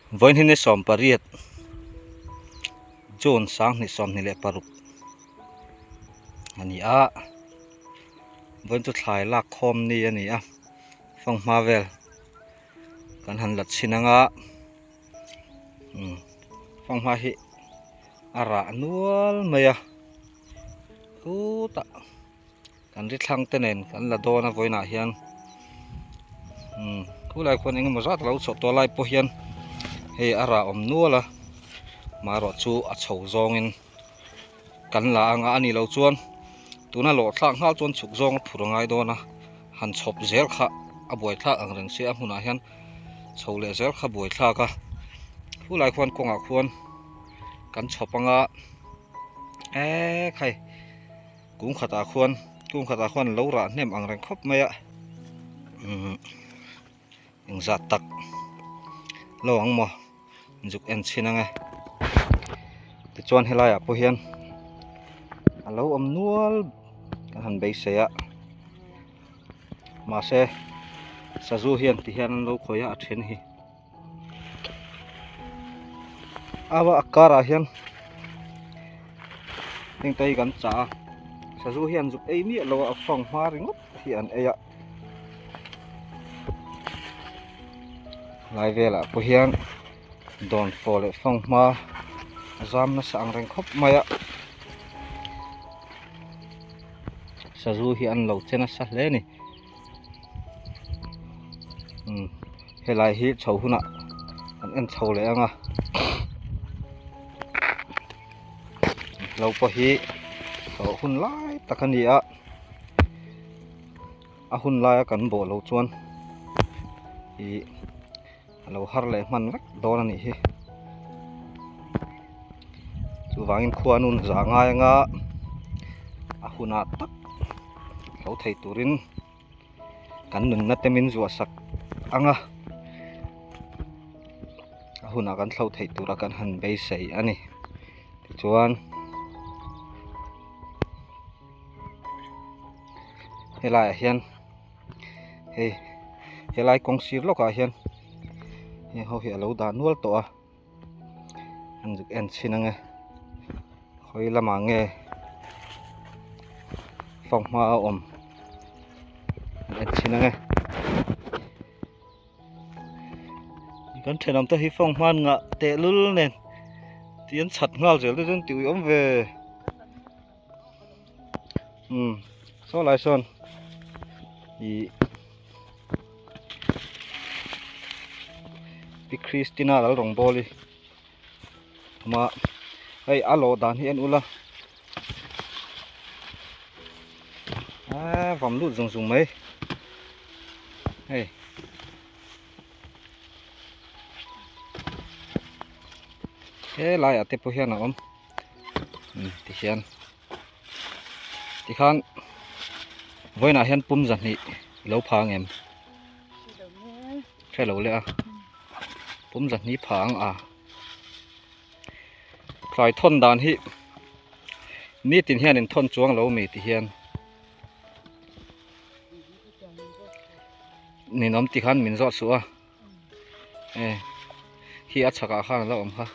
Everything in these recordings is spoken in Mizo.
Vawiin hi 18 June 2026 a ni a, vawiin chu thlai lak khawm ni a ni a, fanghma vel kan han la chhin ang a, umm fanghma hi a rah nual mai a, khutah. Kan ri thlang te nen kan la dawn a vawiinah hian umm khulai khuan eng emaw zat a lo chhuah tawh lai pawh hian hei a rah awm nual a marawh chu a chho zawngin kan la anga a nih loh chuan tuna lawh thlak nghal chuan chhuk zawng a phur a ngai dawn a han chhawp zel kha a buai thlak ang reng sia a hmunah hian chho leh zel kha buai thlak a khulai khuan kawngah khuan kan chhawp anga eee khai. Kung khatah khuan kung khatah khuan lo rah hnem ang reng khawp mai a umm engzat tak lo ang maw zuk en chhin ang e tichuan helai ah pawh hian a lo awm nual kan han beisei a mahse sazu hian ti hian an lo khawih a a then hi. Awa a karah hian heng te hi kan chah a sazu hian zuk ei miah lo a a fang hma ringawt hi an ei a lai velah pawh hian dawnfawh leh fang hma a zam nasa ang reng khawp mai a sazu hi an lo che nasa hle a ni. Umm helai hi chho hunah an en chho leh ang a lo pawh hi chhoh hun lai tak a ni a a hun laia kan bawh loh chuan ih a lo har leh hman vek dawn a nih hi chuvangin khua nun zah ngai anga a hunah tak lo thei turin kan nunna te min zuah sak ang a a hunah kan thlo theih tura kan han beisei a ni tichuan helaiah hian hei helai kawng sir lawkah hian heng ho hi a lo dah nual tawh a an zuk en chhin ange khawi lamah nge fanghma a awm an en chhin ange kan thenawm te hi fanghma an ngah tehlul nen tih an chhat nghal zel te chuan tih ui awm ve. Umm saw lai sawn ih pi Christina lal rawng bawl hi awm a hei a lawh dan hi en ula aaa vam lut zung zung mai hei. Helaiah te pawh hian a awm. Tihian tikhan vawiinah hian pum zahnih ilo pha ang em hre lo leh a pum zahnih pha ang a thlai thawn dan hi nitin hian in thawn chuang lo mi tihian ninawm tikhan min zawt suh a. e khi a chhakah khan a la awm kha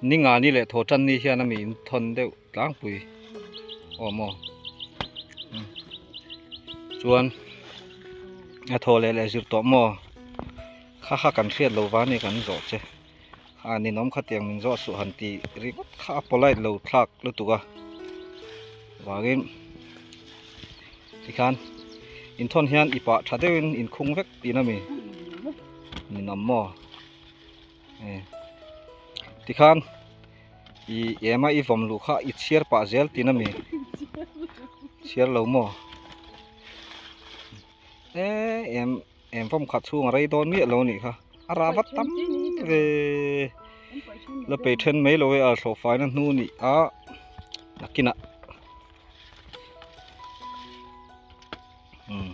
ni nga ni leh thaw tan ni hian a mi in thawn deuh tlangpui aw maw chuan a thaw leh leh zir tawh maw kha kha kan hriat lo va ni kan zawh che a ninawm khatiang min zawh suh han tih ringawt kha a polite lo thlak lutuk a vangin tikhan inthawn hian i pah tha deuhin inkhung vek tihna a mi ninawm maw e tikhan i ema i vawm luh kha i chhiar pah zel tihna a mi chhiar lo maw e em em vawm khat chhung a rei dawn miah lo anih kha a rah vat tam ve la pei then mai lo e a thlawh faina hnu ni a nakinah umm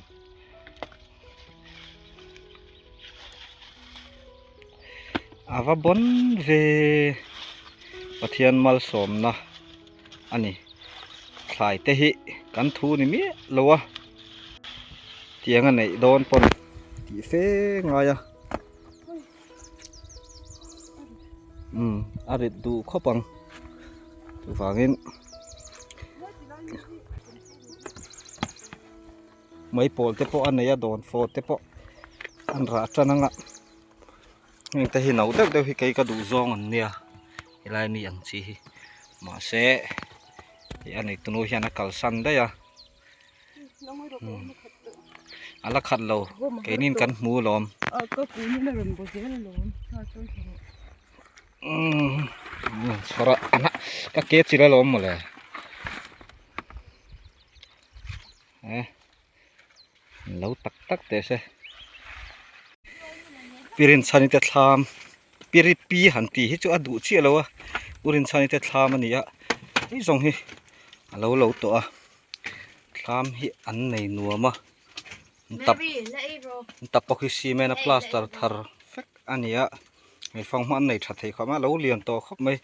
a va bawn ve Pathian malsawmna a ni thlai te hi kan thu ni miah lo a tiang a neih dawn pawn tih fe ngai a. Umm a rit duh khawp ang chuvangin maipawl te pawh a nei a dawnfawh te pawh an rah tan anga heng te hi no deuh deuh hi kei ka duh zawng an nia helai mi ang chi hi mahse hei a nei tunu hian a kalsan daih a a la khat lo keinin kan hmu alawm umm chhawr a ka ke chil alawm mawle. Eh lo tak tak teh se Pirinchhani te thlam Piripi han tih hi chu a duh chiah lo a Urinchhani te thlam a ni a hei zawng hi a lo lo tawh a thlam hi an nei nuam a tap tap pawh khi cement a plaster thar vek a ni a hei fanghma an nei tha thei khawp mai a lo lian tawh khawp mai.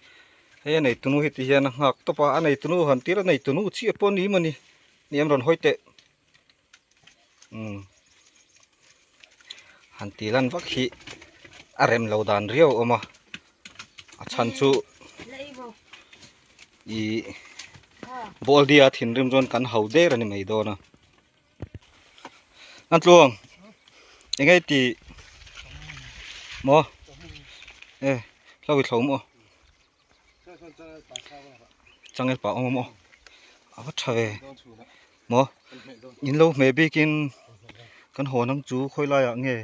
Hei a neitunu hi ti hian a nghak tawp a, a neitunu han tir a neitunu chiah pawh ni mawni ni em rawn hawi teh umm han ti lan vak hi a rem lo dan riau a awm a a chhan chu ih bawldia thinrim chuan kan ho der a ni mai dawn a. An tluang eng nge tih maw e hlo i thlo maw changel pah awm maw a va tha ve maw in lo hmeh bikin kan hawn ang chu khawi laiah nge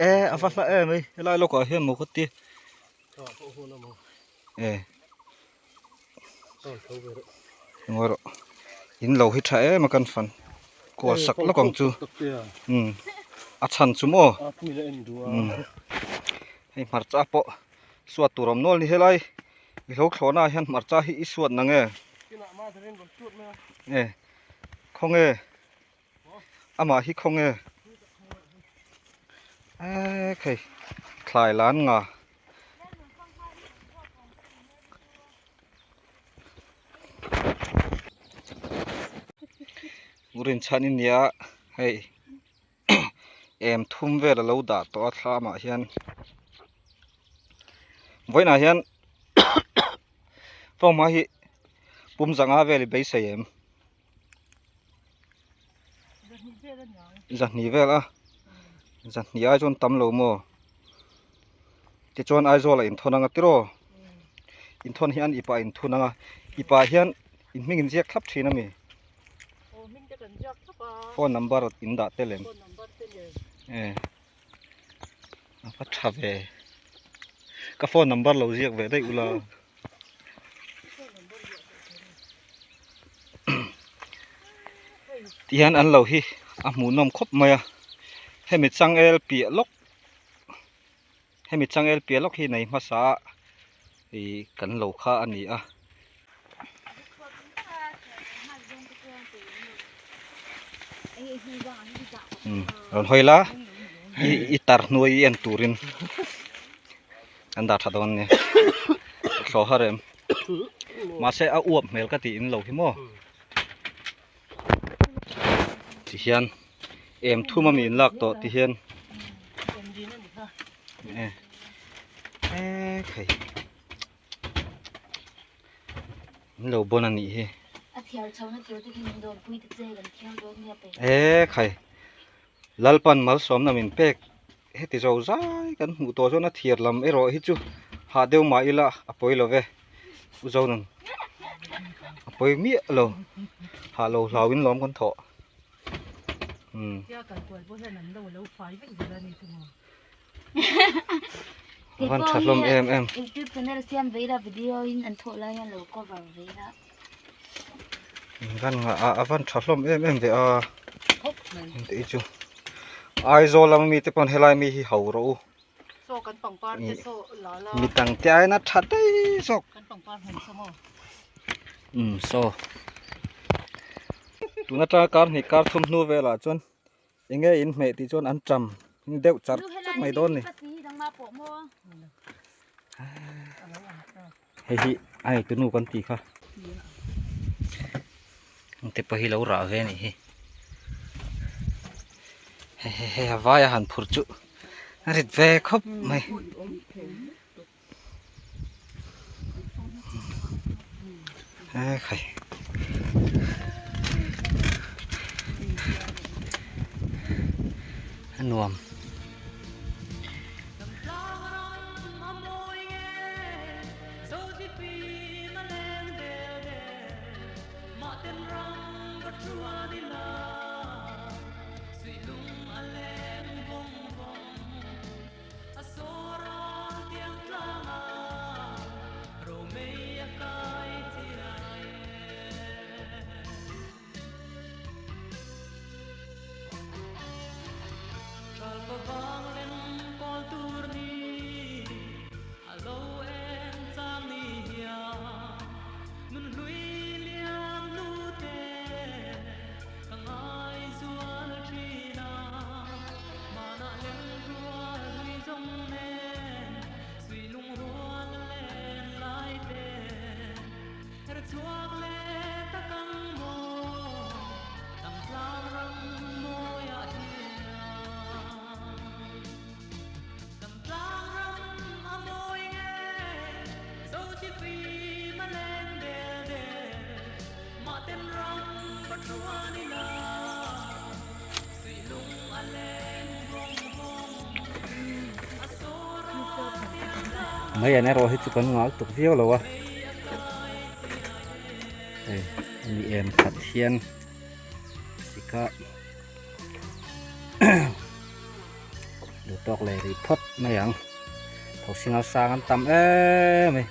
e a va hla em mai helai lawkah hian maw ka ti e. Ngawi rawh in lo hi tha em a kan fan kual sak lawk ang chu umm a chhan chu maw umm hei hmarcha pawh suat tur awm nual a ni helai i lo thlawhna ah hian hmarcha hi i suat nange e khawnge amah hi khawnge eee khei thlai lan nga. Rinchhan i nia hei em thum vel a lo dah tawh a thlam ah hian vawiinah hian fanghma hi pum zanga vel i beisei em. Zahnih vel a zahnih ai chuan tam lo maw tichuan Aizawl ah inthawn anga tiraw inthawn hian ipa inthun anga ipa hian in hming in ziak thlap thin ami phone number in dah tel em e a va tha ve ka phone number lo ziak ve daih ula. Tihian an lo hi a hmuhnawm khawp mai a hemi changel piah lawk hemi changel piah lawk hi nei hmasa a ih kan lo kha a ni a. Rawn hawi la i tar hnuai i en turin. An dah tha dawn nia thlawh har em mahse a uap hmel ka tih in lo hi maw ti hian em thum ami in lak tawh ti hian e e khai in lo bon anih hi e khai Lalpan malsawmna min pek heti zo zai kan hmuh tawh chuan a thiar lam erawh hi chu hah deuh mah ila a pawi lo ve u Zonan a pawi miah lo hah lo hlau in lawm kan thawh umm a van tha hlawm em em. Youtube channel siam ve ila video in an thawh lai hian lo cover ve ila. Van nga a van tha hlawm em em ve a tih hi chu Aizawl lama mite pawn helai mi hi ho rawh u mi dang te aiin a tha daih zawk umm saw tun atanga kar hnih kar thum hnu velah chuan eng nge in hmeh tih chuan an tam deuh char char mai dawn a ni. Hei hi a eitu nu kan tih kha te pawh hi lo rah ve a nih hi hei hei a vai a han phur chu. A rit ve khawp mai. E khai. A nuam. Mai an erawh hi chu kan ngal tuk viau lo a hei ni em khat hian sika duh tawk leh rih phawt mai ang thosi ngal sang an tam em mai.